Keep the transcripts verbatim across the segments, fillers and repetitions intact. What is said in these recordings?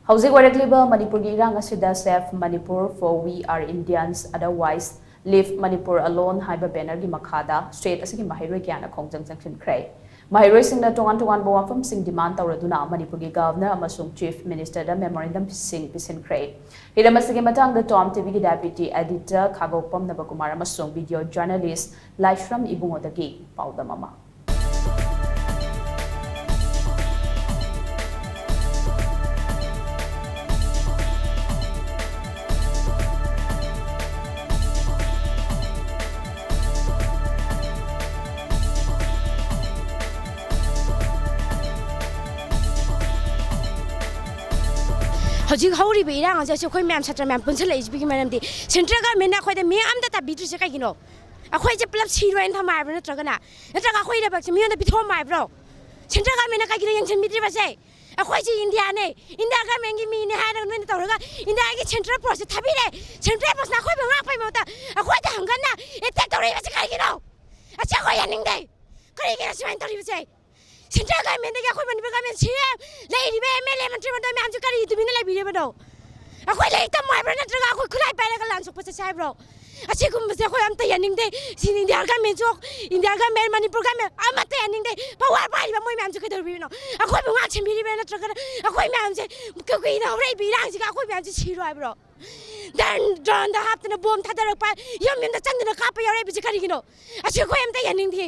ꯍꯧꯖꯤꯛ ꯑꯣꯏꯔꯛꯂꯤꯕ ꯃꯅꯤꯄꯨꯔꯒꯤ ꯏꯔꯥꯡ ꯑꯁꯤꯗ Save Manipur for We Are Indians, Otherwise Leave Manipur Alone ꯍꯥꯏꯕ bannerꯒꯤ ꯃꯈꯥꯗ state ꯑꯁꯤꯒꯤ ꯃꯍꯩꯔꯣꯏ ꯀꯌꯥꯅ ꯈꯣꯡꯖꯪ ꯆꯪꯁꯤꯟꯈ꯭ꯔꯦ꯫ ꯃꯍꯩꯔꯣꯏꯁꯤꯡꯅ ꯇꯣꯉꯥꯟ ꯇꯣꯉꯥꯟꯕ ꯋꯥꯐꯝꯁꯤꯡ demand ꯇꯧꯔꯗꯨꯅ ꯃꯅꯤꯄꯨꯔꯒꯤ Governor ꯑꯃꯁꯨꯡ Chief Ministerꯗ memorandumꯁꯤꯡ ꯄꯤꯁꯤꯟꯈ꯭ꯔꯦ꯫ ꯍꯤꯔꯝ ꯑꯁꯤꯒꯤ ꯃꯇꯥꯡꯗ Tom TVꯒꯤ deputy editor ꯈꯥꯒꯧꯄꯝ ꯅꯕꯀꯨꯃꯥꯔ ꯑꯃꯁꯨꯡ video journalist ꯂꯥꯏꯁ꯭ꯔꯝ ꯏꯕꯨꯡꯉꯣꯗꯒꯤ ꯄꯥꯎꯗꯝ ꯑꯃ꯫ ꯍꯧꯖꯤꯛ ꯍꯧꯔꯤꯕ ꯏꯔꯥꯡ ꯑꯁꯤ ꯑꯩꯈꯣꯏ ꯃꯌꯥꯝ ꯁꯥꯇ꯭ꯔ ꯃꯌꯥꯝ ꯄꯨꯟꯁꯤꯜꯂꯛꯏꯁꯤꯒꯤ ꯃꯔꯝꯗꯤ central governmentꯅ ꯑꯩꯈꯣꯏꯗ ꯃꯤ ꯑꯝꯇ ꯇꯥꯕꯤꯗ꯭ꯔꯤꯁꯦ ꯀꯩꯒꯤꯅꯣ? ꯑꯩꯈꯣꯏꯁꯦ ꯄꯨꯂꯞ ꯁꯤꯔꯣꯏꯅ ꯊꯝꯃꯣ ꯍꯥꯏꯕ꯭ꯔꯣ? ꯅꯠꯇ꯭ꯔꯒꯅ, ꯅꯠꯇ꯭ꯔꯒ ꯑꯩꯈꯣꯏ ꯂꯩꯕꯥꯛꯁꯦ ꯃꯤꯉꯣꯟꯗ ꯄꯤꯊꯣꯛꯑꯝꯃꯣ ꯍꯥꯏꯕ꯭ꯔꯣ? Central governmentꯅ ꯀꯩꯒꯤꯅꯣ ꯌꯦꯡꯁꯤꯟꯕꯤꯗ꯭ꯔꯤꯕꯁꯦ? ꯑꯩꯈꯣꯏꯁꯤ Indiaꯅꯦ꯫ India governmentꯀꯤ ꯃꯤꯅꯦ ꯍꯥꯏꯔꯒ ꯅꯣꯏꯅ ꯇꯧꯔꯒ Indiaꯒꯤ central forceꯁꯦ ꯊꯥꯕꯤꯔꯦ꯫ Central forceꯅ ꯑꯩꯈꯣꯏꯕꯨ ꯉꯥꯛꯄꯒꯤ ꯃꯍꯨꯠꯇ ꯑꯩꯈꯣꯏꯗ ꯍꯪꯒꯠꯅ attack ꯇꯧꯔꯛꯏꯕꯁꯦ ꯀꯔꯤꯒꯤꯅꯣ? ꯑꯁꯤ ꯑꯩꯈꯣꯏ ꯌꯥꯅꯤꯡꯗꯦ꯫ ꯀꯔꯤꯒꯤꯅꯣ ꯁꯨꯃꯥꯏꯅ ꯇꯧꯔꯤꯕꯁꯦ? Central governmentꯗꯒꯤ ꯑꯩꯈꯣꯏ ꯃꯅꯤꯄꯨꯔ government, CM, ꯂꯩꯔꯤꯕ MLA, ꯃꯟꯇ꯭ꯔꯤ ꯃꯟꯗꯜ ꯃꯌꯥꯝꯁꯦ ꯀꯔꯤ ꯇꯨꯃꯤꯟꯅ ꯂꯩꯕꯤꯔꯤꯕꯅꯣ? ꯑꯩꯈꯣꯏ ꯂꯥꯏꯔꯤꯛ ꯇꯝꯃꯣ ꯍꯥꯏꯕ꯭ꯔꯣ, ꯅꯠꯇ꯭ꯔꯒ ꯑꯩꯈꯣꯏ ꯈꯨꯠꯂꯥꯏ ꯄꯥꯏꯔꯒ ꯂꯥꯟ ꯁꯣꯛꯄ ꯆꯠꯁꯦ ꯍꯥꯏꯕ꯭ꯔꯣ? ꯑꯁꯤꯒꯨꯝꯕꯁꯦ ꯑꯩꯈꯣꯏ ꯑꯝꯇ ꯌꯥꯅꯤꯡꯗꯦ꯫ ꯁꯤ India governmentꯁꯨ, India government, Manipur government ꯑꯃꯠꯇ ꯌꯥꯅꯤꯡꯗꯦ꯫ Power ꯄꯥꯏꯔꯤꯕ ꯃꯣꯏ ꯃꯌꯥꯝꯁꯦ ꯀꯩꯗꯧꯔꯤꯕꯅꯣ? ꯑꯩꯈꯣꯏꯕꯨ ꯉꯥꯛ ꯁꯦꯝꯕꯤꯔꯤꯕ꯭ꯔꯥ, ꯅꯠꯇ꯭ꯔꯒꯅ ꯑꯩꯈꯣꯏ ꯃꯌꯥꯝꯁꯦ ꯀꯨ-, ꯀꯨꯏꯅ ꯍꯧꯔꯛꯏꯕ ꯏꯔꯥꯡꯁꯤꯒ ꯑꯩꯈꯣꯏ ꯃꯌꯥꯝꯁꯦ ꯁꯤꯔꯣ ꯍꯥꯏꯕ꯭ꯔꯣ? Drone, droneꯗ ꯍꯥꯞꯇꯅ, bomb ꯊꯥꯗꯔꯛꯄ, ꯌꯨꯝ ꯌꯨꯝꯗ ꯆꯪꯗꯅ ꯀꯥꯞꯄ ꯌꯥꯎꯔꯛꯏꯕꯁꯦ ꯀꯔꯤꯒꯤꯅꯣ? ꯑꯁꯤ ꯑꯩꯈꯣꯏ ꯑꯝꯇ ꯌꯥꯅꯤꯡꯗꯦ꯫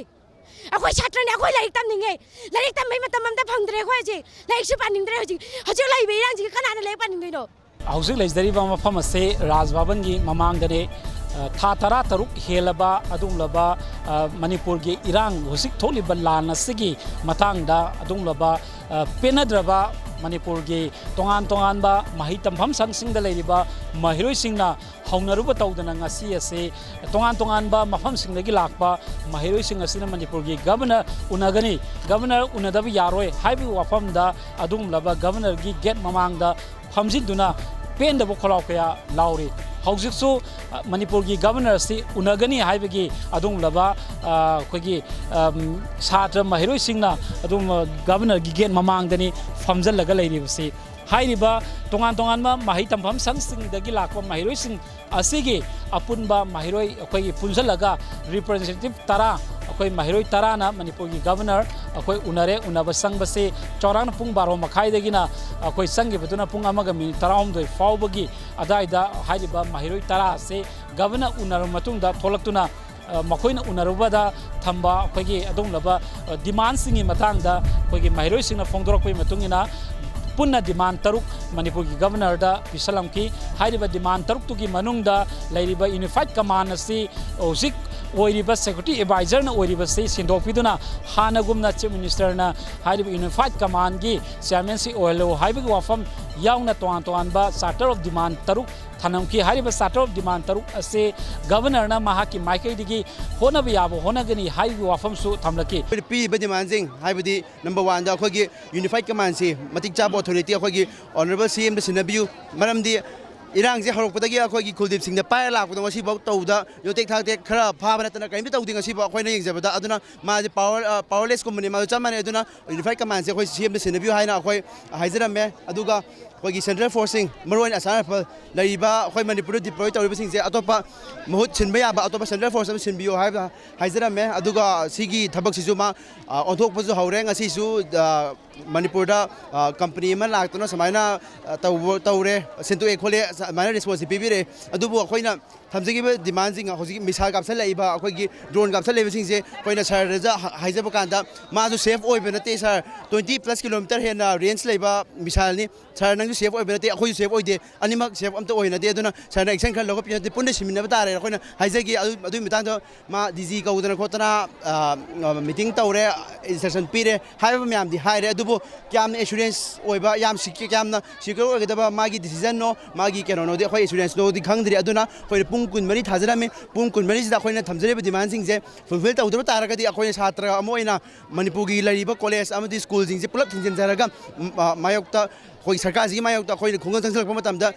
ꯑꯩꯈꯣꯏ ꯁꯥꯇ꯭ꯔꯅꯦ, ꯑꯩꯈꯣꯏ ꯂꯥꯏꯔꯤꯛ ꯇꯝꯅꯤꯡꯉꯦ꯫ ꯂꯥꯏꯔꯤꯛ ꯇꯝꯕꯩ ꯃꯇꯝ ꯑꯝꯇ ꯐꯪꯗ꯭ꯔꯦ ꯑꯩꯈꯣꯏ ꯍꯧꯖꯤꯛ꯫ ꯂꯥꯏꯔꯤꯛꯁꯨ ꯄꯥꯅꯤꯡꯗ꯭ꯔꯦ ꯍꯧꯖꯤꯛ꯫ ꯍꯧꯖꯤꯛ ꯂꯩꯕ ꯏꯔꯥꯡꯁꯤꯒꯤ ꯀꯅꯥꯅ ꯂꯥꯏꯔꯤꯛ ꯄꯥꯅꯤꯡꯗꯣꯏꯅꯣ? ꯍꯧꯖꯤꯛ ꯂꯩꯖꯔꯤꯕ ꯃꯐꯝ ꯑꯁꯤ ꯔꯥꯖ ꯚꯕꯟꯒꯤ ꯃꯃꯥꯡꯗꯅꯤ꯫ ꯑ, ꯊꯥ ꯇꯔꯥ ꯇꯔꯨꯛ ꯍꯦꯜꯂꯕ ꯑꯗꯨꯒꯨꯝꯂꯕ, ꯑ, ꯃꯅꯤꯄꯨꯔꯒꯤ ꯏꯔꯥꯡ, ꯍꯧꯖꯤꯛ ꯊꯣꯛꯂꯤꯕ ꯂꯥꯟ ꯑꯁꯤꯒꯤ ꯃꯇꯥꯡꯗ ꯑꯗꯨꯒꯨꯝꯂꯕ, ꯑ, ꯄꯦꯟꯅꯗ꯭ꯔꯕ ꯃꯅꯤꯄꯨꯔꯒꯤ ꯇꯣꯉꯥꯟ ꯇꯣꯉꯥꯟꯕ ꯃꯍꯩ ꯇꯝꯐꯝ ꯁꯪꯁꯤꯡꯗ ꯂꯩꯔꯤꯕ ꯃꯍꯩꯔꯣꯏꯁꯤꯡꯅ ꯍꯧꯅꯔꯨꯕ ꯇꯧꯗꯅ ꯉꯁꯤ ꯑꯁꯤ ꯇꯣꯉꯥꯟ ꯇꯣꯉꯥꯟꯕ ꯃꯐꯝꯁꯤꯡꯗꯒꯤ ꯂꯥꯛꯄ ꯃꯍꯩꯔꯣꯏꯁꯤꯡ ꯑꯁꯤꯅ ꯃꯅꯤꯄꯨꯔꯒꯤ Governor ꯎꯅꯒꯅꯤ, Governor ꯎꯅꯗꯕ ꯌꯥꯔꯣꯏ ꯍꯥꯏꯕꯒꯤ ꯋꯥꯐꯝꯗ ꯑꯗꯨꯒꯨꯝꯂꯕ Governorꯒꯤ gate ꯃꯃꯥꯡꯗ ꯐꯝꯖꯤꯟꯗꯨꯅ ꯄꯦꯟꯗꯕ ꯈꯣꯜꯂꯥꯎ ꯀꯌꯥ ꯂꯥꯎꯔꯤ꯫ ꯍꯧꯖꯤꯛꯁꯨ, ꯑ, ꯃꯅꯤꯄꯨꯔꯒꯤ Governor ꯑꯁꯤ ꯎꯅꯒꯅꯤ ꯍꯥꯏꯕꯒꯤ ꯑꯗꯨꯒꯨꯝꯂꯕ, ꯑ, ꯑꯩꯈꯣꯏꯒꯤ, ꯑꯝ, ꯁꯥꯇ꯭ꯔ ꯃꯍꯩꯔꯣꯏꯁꯤꯡꯅ ꯑꯗꯨꯝ, ꯑ, Governorꯒꯤ gate ꯃꯃꯥꯡꯗꯅꯤ ꯐꯝꯖꯤꯜꯂꯒ ꯂꯩꯔꯤꯕꯁꯤ꯫ ꯍꯥꯏꯔꯤꯕ ꯇꯣꯉꯥꯟ ꯇꯣꯉꯥꯟꯕ ꯃꯍꯩ ꯇꯝꯐꯝ ꯁꯪꯁꯤꯡꯗꯒꯤ ꯂꯥꯛꯄ ꯃꯍꯩꯔꯣꯏꯁꯤꯡ ꯑꯁꯤꯒꯤ ꯑꯄꯨꯟꯕ ꯃꯍꯩꯔꯣꯏ ꯑꯩꯈꯣꯏꯒꯤ ꯄꯨꯟꯁꯤꯜꯂꯒ representative ꯇꯔꯥ, ꯑꯩꯈꯣꯏ ꯃꯍꯩꯔꯣꯏ ꯇꯔꯥꯅ ꯃꯅꯤꯄꯨꯔꯒꯤ governor ꯑꯩꯈꯣꯏ ꯎꯅꯔꯦ꯫ ꯎꯅꯕ ꯆꯪꯕꯁꯤ ꯆꯥꯎꯔꯥꯛꯅ ꯄꯨꯡ ꯕꯥꯔꯣ ꯃꯈꯥꯏꯗꯒꯤꯅ ꯑꯩꯈꯣꯏ ꯆꯪꯈꯤꯕꯗꯨꯅ ꯄꯨꯡ ꯑꯃꯒ ꯃꯤꯅꯤꯠ ꯇꯔꯥꯍꯨꯝꯗꯣꯏ ꯐꯥꯎꯕꯒꯤ ꯑꯗꯨꯋꯥꯏꯗ ꯍꯥꯏꯔꯤꯕ ꯃꯍꯩꯔꯣꯏ ꯇꯔꯥ ꯑꯁꯤ governor ꯎꯅꯔꯕ ꯃꯇꯨꯡꯗ ꯊꯣꯛꯂꯛꯇꯨꯅ, ꯑ, ꯃꯈꯣꯏꯅ ꯎꯅꯔꯨꯕꯗ ꯊꯝꯕ ꯑꯩꯈꯣꯏꯒꯤ ꯑꯗꯨꯒꯨꯝꯂꯕ, ꯑ, demandꯁꯤꯡꯒꯤ ꯃꯇꯥꯡꯗ ꯑꯩꯈꯣꯏꯒꯤ ꯃꯍꯩꯔꯣꯏꯁꯤꯡꯅ ꯐꯣꯡꯗꯣꯔꯛꯄꯒꯤ ꯃꯇꯨꯡ ꯏꯟꯅ ꯄꯨꯟꯅ demand ꯇꯔꯨꯛ ꯃꯅꯤꯄꯨꯔꯒꯤ governorꯗ ꯄꯤꯁꯜꯂꯝꯈꯤ꯫ ꯍꯥꯏꯔꯤꯕ demand ꯇꯔꯨꯛꯇꯨꯒꯤ ꯃꯅꯨꯡꯗ ꯂꯩꯔꯤꯕ unified command ꯑꯁꯤ ꯍꯧꯖꯤꯛ ꯑꯣꯏꯔꯤꯕ security advisorꯅ ꯑꯣꯏꯔꯤꯕꯁꯤ ꯁꯤꯟꯗꯣꯛꯄꯤꯗꯨꯅ ꯍꯥꯟꯅꯒꯨꯝꯅ chief ministerꯅ ꯍꯥꯏꯔꯤꯕ unified commandꯒꯤ chairmanꯁꯤ ꯑꯣꯏꯍꯜꯂꯨ ꯍꯥꯏꯕꯒꯤ ꯋꯥꯐꯝ ꯌꯥꯎꯅ ꯇꯣꯉꯥꯟ ꯇꯣꯉꯥꯟꯕ charter of demand ꯇꯔꯨꯛ ꯊꯝꯂꯝꯈꯤ꯫ ꯍꯥꯏꯔꯤꯕ charter of demand ꯇꯔꯨꯛ ꯑꯁꯤ governorꯅ ꯃꯍꯥꯛꯀꯤ ꯃꯥꯏꯀꯩꯗꯒꯤ ꯍꯣꯠꯅꯕ ꯌꯥꯕ ꯍꯣꯠꯅꯒꯅꯤ ꯍꯥꯏꯕꯒꯤ ꯋꯥꯐꯝꯁꯨ ꯊꯝꯂꯛꯈꯤ꯫ ꯑꯩꯈꯣꯏꯅ ꯄꯤꯔꯤꯕ demandꯁꯤꯡ, ꯍꯥꯏꯕꯗꯤ number oneꯗ ꯑꯩꯈꯣꯏꯒꯤ unified commandꯁꯤ ꯃꯇꯤꯛ ꯆꯥꯕ authority ꯑꯩꯈꯣꯏꯒꯤ honourable CMꯗ ꯁꯤꯟꯅꯕꯤꯌꯨ꯫ ꯃꯔꯝꯗꯤ ꯏꯔꯥꯡꯁꯦ ꯍꯧꯔꯛꯄꯗꯒꯤ ꯑꯩꯈꯣꯏꯒꯤ ꯀꯨꯜꯗꯤꯞ ꯁꯤꯡꯅ ꯄꯥꯏꯔ ꯂꯥꯛꯄꯗꯣ ꯉꯁꯤꯐꯥꯎ ꯇꯧꯕꯗ ꯌꯣꯟꯇꯦꯛ ꯊꯥꯛꯇꯦꯛ ꯈꯔ ꯐꯥꯕ ꯅꯠꯇꯅ ꯀꯔꯤꯝꯇ ꯇꯧꯗꯦ ꯉꯁꯤꯐꯥꯎ ꯑꯩꯈꯣꯏꯅ ꯌꯦꯡꯖꯕꯗ꯫ ꯑꯗꯨꯅ ꯃꯥꯁꯦ power, ꯑ, powerlessꯀꯨꯝꯕꯅꯤ, ꯃꯥꯁꯨ ꯆꯞ ꯃꯥꯟꯅꯩ꯫ ꯑꯗꯨꯅ unified commandꯁꯦ ꯑꯩꯈꯣꯏ CMꯗ ꯁꯤꯟꯅꯕꯤꯌꯨ ꯍꯥꯏꯅ ꯑꯩꯈꯣꯏ ꯍꯥꯏꯖꯔꯝꯃꯦ꯫ ꯑꯗꯨꯒ ꯑꯩꯈꯣꯏꯒꯤ central forceꯁꯤꯡ, ꯃꯔꯨꯑꯣꯏꯅ ꯑꯁꯥꯝ ꯔꯥꯏꯐꯜ ꯂꯩꯔꯤꯕ ꯑꯩꯈꯣꯏ ꯃꯅꯤꯄꯨꯔꯗ deploy ꯇꯧꯔꯤꯕꯁꯤꯡꯁꯦ ꯑꯇꯣꯞꯄ ꯃꯍꯨꯠ ꯁꯤꯟꯕ ꯌꯥꯕ ꯑꯇꯣꯞꯄ central force ꯑꯃ ꯁꯤꯟꯕꯤꯌꯨ ꯍꯥꯏꯕ ꯍꯥꯏꯖꯔꯝꯃꯦ꯫ ꯑꯗꯨꯒ ꯁꯤꯒꯤ ꯊꯕꯛꯁꯤꯁꯨ ꯃꯥ, ꯑ, ꯑꯣꯟꯊꯣꯛꯄꯁꯨ ꯍꯧꯔꯦ꯫ ꯉꯁꯤꯁꯨ, ꯑ, ꯃꯅꯤꯄꯨꯔꯗ, ꯑ, company ꯑꯃ ꯂꯥꯛꯇꯨꯅ ꯁꯨꯃꯥꯏꯅ, ꯑ, ꯇꯧꯕ, ꯇꯧꯔꯦ, ꯁꯦꯡꯗꯣꯛꯑꯦ ꯈꯣꯠꯂꯦ, ꯑꯗꯨꯃꯥꯏꯅ response ꯄꯤꯕꯤꯔꯦ꯫ ꯑꯗꯨꯕꯨ ꯑꯩꯈꯣꯏꯅ ꯊꯝꯖꯈꯤꯕ demandꯁꯤꯡ, ꯍꯧꯖꯤꯛ missile ꯀꯥꯞꯁꯤꯜꯂꯛꯏꯕ, ꯑꯩꯈꯣꯏꯒꯤ drone ꯀꯥꯞꯁꯤꯜꯂꯛꯏꯕꯁꯤꯡꯁꯦ ꯑꯩꯈꯣꯏꯅ sirꯗ ꯍ-, ꯍꯥꯏꯖꯕ ꯀꯥꯟꯗ, ꯃꯥꯁꯨ safe ꯑꯣꯏꯕ ꯅꯠꯇꯦ sir, twenty plus kilometer ꯍꯦꯟꯅ range ꯂꯩꯕ missileꯅꯤ꯫ Sir, ꯅꯪꯁꯨ safe ꯑꯣꯏꯕ ꯅꯠꯇꯦ, ꯑꯩꯈꯣꯏꯁꯨ safe ꯑꯣꯏꯗꯦ, ꯑꯅꯤꯃꯛ safe ꯑꯝꯇ ꯑꯣꯏꯅꯗꯦ꯫ ꯑꯗꯨꯅ sirꯅ action ꯈꯔ ꯂꯧꯈꯠꯄꯤꯌꯨ ꯅꯠꯇꯦ, ꯄꯨꯟꯅ ꯁꯤꯟꯃꯤꯟꯅꯕ ꯇꯥꯔꯦ ꯑꯩꯈꯣꯏꯅ ꯍꯥꯏꯖꯒꯦ꯫ ꯑꯗꯨ, ꯑꯗꯨꯒꯤ ꯃꯇꯥꯡꯗ ꯃꯥ DG ꯀꯧꯗꯅ ꯈꯣꯠꯇꯅ, ꯑ, meeting ꯇꯧꯔꯦ, instruction ꯄꯤꯔꯦ ꯍꯥꯏꯕ ꯃꯌꯥꯝꯗꯤ ꯍꯥꯏꯔꯦ꯫ ꯑꯗꯨꯕꯨ ꯀꯌꯥꯝꯅ assurance ꯑꯣꯏꯕ, ꯌꯥꯝ secure, ꯀꯌꯥꯝꯅ secure ꯑꯣꯏꯒꯗꯕ ꯃꯥꯒꯤ decisionꯅꯣ, ꯃꯥꯒꯤ ꯀꯩꯅꯣꯅꯣꯗꯤ ꯑꯩꯈꯣꯏ assuranceꯅꯣꯗꯤ ꯈꯪꯗ꯭ꯔꯤ꯫ ꯑꯗꯨꯅ ꯑꯩꯈꯣꯏꯅ ꯄꯨꯡ ꯀꯨꯟꯃꯔꯤ ꯊꯥꯖꯔꯝꯃꯤ꯫ ꯄꯨꯡ ꯀꯨꯟꯃꯔꯤꯁꯤꯗ ꯑꯩꯈꯣꯏꯅ ꯊꯝꯖꯔꯤꯕ demandꯁꯤꯡꯁꯦ fulfill ꯇꯧꯗꯕ ꯇꯥꯔꯒꯗꯤ ꯑꯩꯈꯣꯏꯅ ꯁꯥꯇ꯭ꯔ ꯑꯃ ꯑꯣꯏꯅ ꯃꯅꯤꯄꯨꯔꯒꯤ ꯂꯩꯔꯤꯕ college ꯑꯃꯗꯤ schoolꯁꯤꯡꯁꯦ ꯄꯨꯂꯞ ꯊꯤꯡꯖꯤꯟꯖꯔꯒ, ꯎꯝ, ꯑ, ꯃꯥꯌꯣꯛꯇ, ꯑꯩꯈꯣꯏ ꯁꯔꯀꯥꯔꯁꯤꯒꯤ ꯃꯥꯌꯣꯛꯇ ꯑꯩꯈꯣꯏꯅ ꯈꯨꯡꯒꯪ ꯆꯪꯁꯤꯜꯂꯛꯄ ꯃꯇꯝꯗ,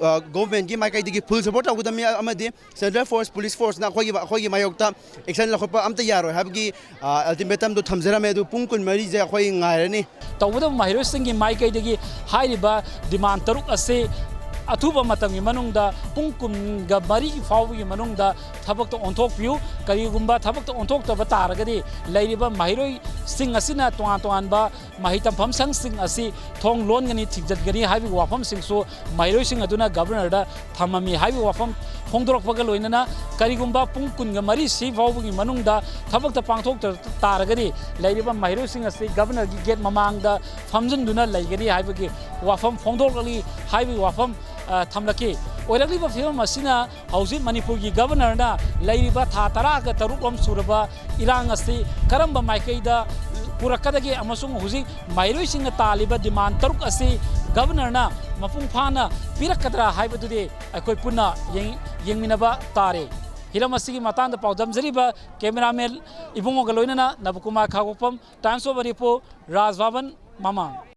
ꯑ, governmentꯀꯤ ꯃꯥꯏꯀꯩꯗꯒꯤ full support ꯇꯧꯒꯗꯕꯅꯤ, ꯑꯃꯗꯤ central force, police forceꯅ ꯑꯩꯈꯣꯏꯒꯤ, ꯑꯩꯈꯣꯏꯒꯤ ꯃꯥꯌꯣꯛꯇ action ꯂꯧꯈꯠꯄ ꯑꯝꯇ ꯌꯥꯔꯣꯏ ꯍꯥꯏꯕꯒꯤ, ꯑ, ultimatumꯗꯣ ꯊꯝꯖꯔꯝꯃꯦ꯫ ꯑꯗꯨ ꯄꯨꯡ ꯀꯨꯟꯃꯔꯤꯁꯦ ꯑꯩꯈꯣꯏ ꯉꯥꯏꯔꯅꯤ꯫ ꯇꯧꯕꯇꯕꯨ ꯃꯍꯩꯔꯣꯏꯁꯤꯡꯒꯤ ꯃꯥꯏꯀꯩꯗꯒꯤ ꯍꯥꯏꯔꯤꯕ ꯗꯤꯃꯥꯟ ꯇꯔꯨꯛ ꯑꯁꯤ ꯑꯊꯨꯕ ꯃꯇꯝꯒꯤ ꯃꯅꯨꯡꯗ ꯄꯨꯡ ꯀꯨꯟꯒ ꯃꯔꯤ ꯐꯥꯎꯕꯒꯤ ꯃꯅꯨꯡꯗ ꯊꯕꯛꯇ ꯑꯣꯟꯊꯣꯛꯄꯤꯌꯨ꯫ ꯀꯔꯤꯒꯨꯝꯕ ꯊꯕꯛꯇ ꯑꯣꯟꯊꯣꯛꯇꯕ ꯇꯥꯔꯒꯗꯤ ꯂꯩꯔꯤꯕ ꯃꯍꯩꯔꯣꯏꯁꯤꯡ ꯑꯁꯤꯅ ꯇꯣꯉꯥꯟ ꯇꯣꯉꯥꯟꯕ ꯃꯍꯩ ꯇꯝꯐꯝ ꯁꯪꯁꯤꯡ ꯑꯁꯤ ꯊꯣꯡ ꯂꯣꯟꯒꯅꯤ, ꯊꯤꯡꯖꯤꯟꯒꯅꯤ ꯍꯥꯏꯕꯒꯤ ꯋꯥꯐꯝꯁꯤꯡꯁꯨ ꯃꯍꯩꯔꯣꯏꯁꯤꯡ ꯑꯗꯨꯅ ꯒꯕꯔꯅꯔꯗ ꯊꯝꯃꯝꯃꯤ ꯍꯥꯏꯕꯒꯤ ꯋꯥꯐꯝ ꯐꯣꯡꯗꯣꯔꯛꯄꯒ ꯂꯣꯏꯅꯅ ꯀꯔꯤꯒꯨꯝꯕ ꯄꯨꯡ ꯀꯨꯟꯒ ꯃꯔꯤ ꯁꯤ ꯐꯥꯎꯕꯒꯤ ꯃꯅꯨꯡꯗ ꯊꯕꯛꯇ ꯄꯥꯡꯊꯣꯛꯇ ꯇꯥꯔꯒꯗꯤ ꯂꯩꯔꯤꯕ ꯃꯍꯩꯔꯣꯏꯁꯤꯡ ꯑꯁꯤ ꯒꯕꯔꯅꯔꯒꯤ ꯒꯦꯠ ꯃꯃꯥꯡꯗ ꯐꯝꯖꯤꯟꯗꯨꯅ ꯂꯩꯒꯅꯤ ꯍꯥꯏꯕꯒꯤ ꯋꯥꯐꯝ ꯐꯣꯡꯗꯣꯛꯂꯤ ꯍꯥꯏꯕꯒꯤ ꯋꯥꯐꯝ, ꯑ, ꯊꯝꯂꯛꯈꯤ꯫ ꯑꯣꯏꯔꯛꯂꯤꯕ ꯐꯤꯕꯝ ꯑꯁꯤꯅ ꯍꯧꯖꯤꯛ ꯃꯅꯤꯄꯨꯔꯒꯤ ꯒꯕꯔꯅꯔꯅ ꯂꯩꯔꯤꯕ ꯊꯥ ꯇꯔꯥꯒ ꯇꯔꯨꯛ ꯂꯣꯝ ꯁꯨꯔꯕ ꯏꯔꯥꯡ ꯑꯁꯤ ꯀꯔꯝꯕ ꯃꯥꯏꯀꯩꯗ ꯄꯨꯔꯛꯀꯗꯒꯦ ꯑꯃꯁꯨꯡ ꯍꯧꯖꯤꯛ ꯃꯍꯩꯔꯣꯏꯁꯤꯡꯅ ꯇꯥꯜꯂꯤꯕ ꯗꯤꯃꯥꯟ ꯇꯔꯨꯛ ꯑꯁꯤ ꯒꯕꯔꯅꯔꯅ ꯃꯄꯨꯡ ꯐꯥꯅ ꯄꯤꯔꯛꯀꯗ꯭ꯔꯥ ꯍꯥꯏꯕꯗꯨꯗꯤ ꯑꯩꯈꯣꯏ ꯄꯨꯟꯅ ꯌꯦꯡ-, ꯌꯦꯡꯃꯤꯟꯅꯕ ꯇꯥꯔꯦ꯫ ꯍꯤꯔꯝ ꯑꯁꯤꯒꯤ ꯃꯇꯥꯡꯗ ꯄꯥꯎꯗꯝꯖꯔꯤꯕ ꯀꯦꯃꯦꯔꯥꯃꯦꯟ ꯏꯕꯨꯡꯉꯣꯒ ꯂꯣꯏꯅꯅ ꯅꯕꯀꯨꯃꯥꯔ ꯈꯥꯉꯕꯣꯛꯐꯝ, Times of Manipur, ꯔꯥꯖ ꯚꯕꯟ, ꯃꯃꯥꯡ꯫